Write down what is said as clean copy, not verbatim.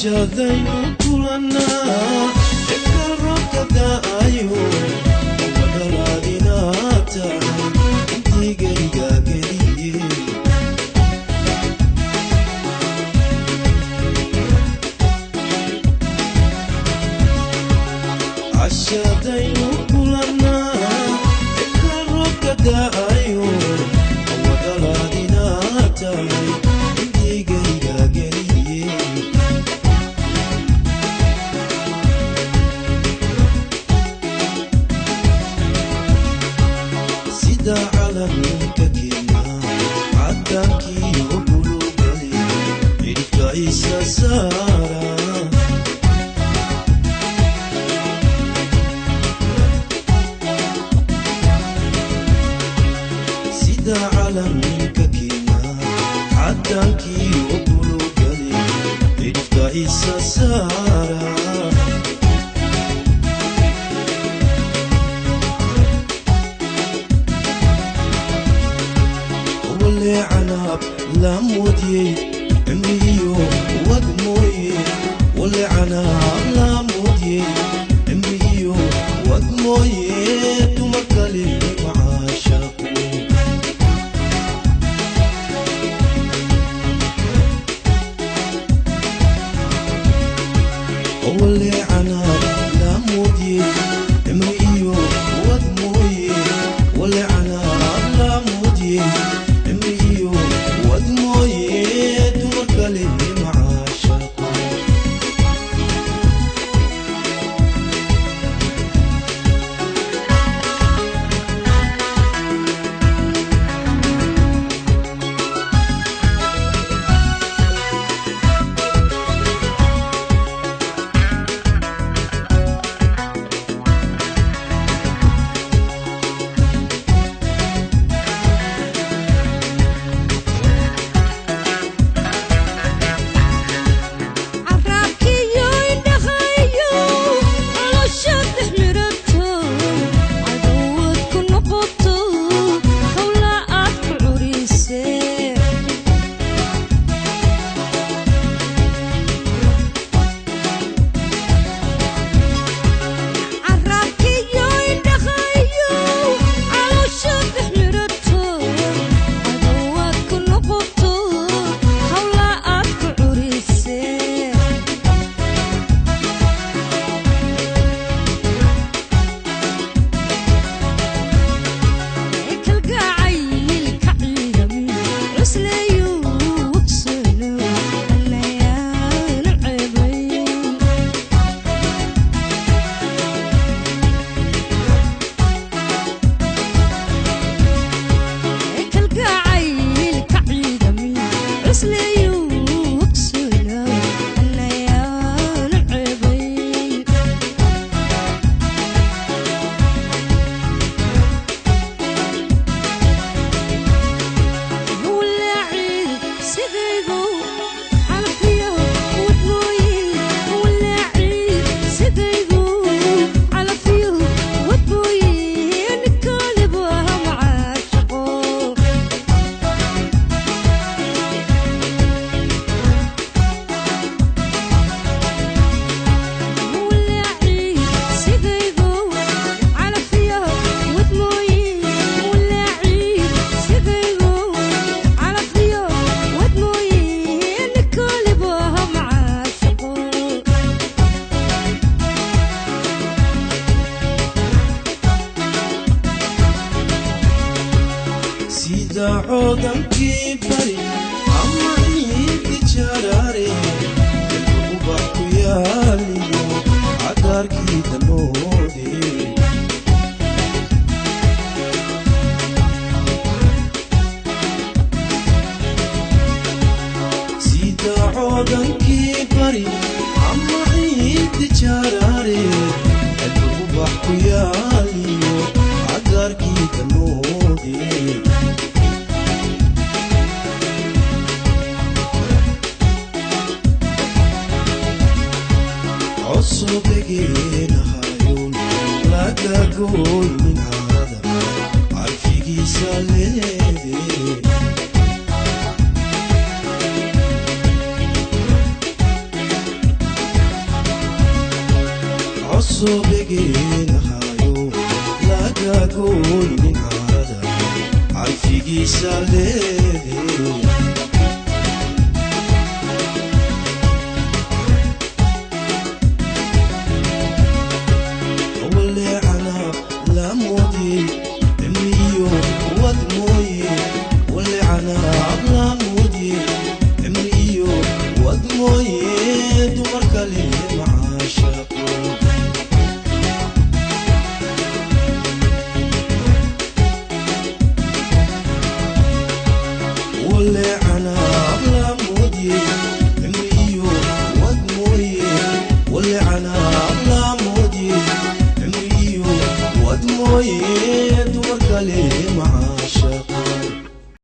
Cashadaynu kulannaa, eka roobka da'ayo, wadalaadinaa tahay intigayga geliye. Cashadaynu kulannaa, eka roobka da'ayo, wadalaadinaa tahay intigayga geliye. Sida calanka Kenya cadaankiyo bulugale cidhifka isa saara. Sida calanka Kenya cadaankiyo bulugale cidhifka isa saara. Wale canaab laamoodiyey cimrigiyo wad mooye, wale canaab laamoodiyey cimrigiyo wad mooye, dumar kale macaashaaqo. Wale canaab laamoodiyey cimrigiyo wad mooye, wale canaab laamoodiyey cimrigiyo wad mooye, dumar kale macaashaaqo. Carraabkiyo indhahayo nolosha dhex midhato, cadowad ku noqoto, hawla aad ku curisee. Carraabkiyo indhahayo caloosha dhex midhato, cadowad ku noqoto, hawla aad ku curisee. Kalgacaylka ciidami cusleeyu wagsano allayaana ceebayn. Kalgacaylka ciidami cusleeyu wagsano allayaana ceebayn. Sidaygu calafyo wadmooye, walaaci sidaygu calafyo wadmooye, ninkaaliba macaashaqo. Walaaci sidaygu calafyo wadmooye, walaaci sidaygu calafyo wadmooye, ninkaaliba macaashaqo. Sida coodankii bari ama ciidi jaraare, ubax ku yaaliyo cagaarkii danoode. Sida coodankii bari ama ciidi jaraare, ubax ku yaaliyo cagaarkii danoode. Cusubegeenahayoon laga gooynin harada carfigiisa leede. Laga gooynin caarada carfigiisa leede. Waleecana laamoodye cimriyo wad mooye, waleecana laamoodye cimriyo wad mooye, dumar kale macaashaqo. Waleecana laamoodye cimriyo wad mooye, waleecana laamoodye cimriyo wad mooye,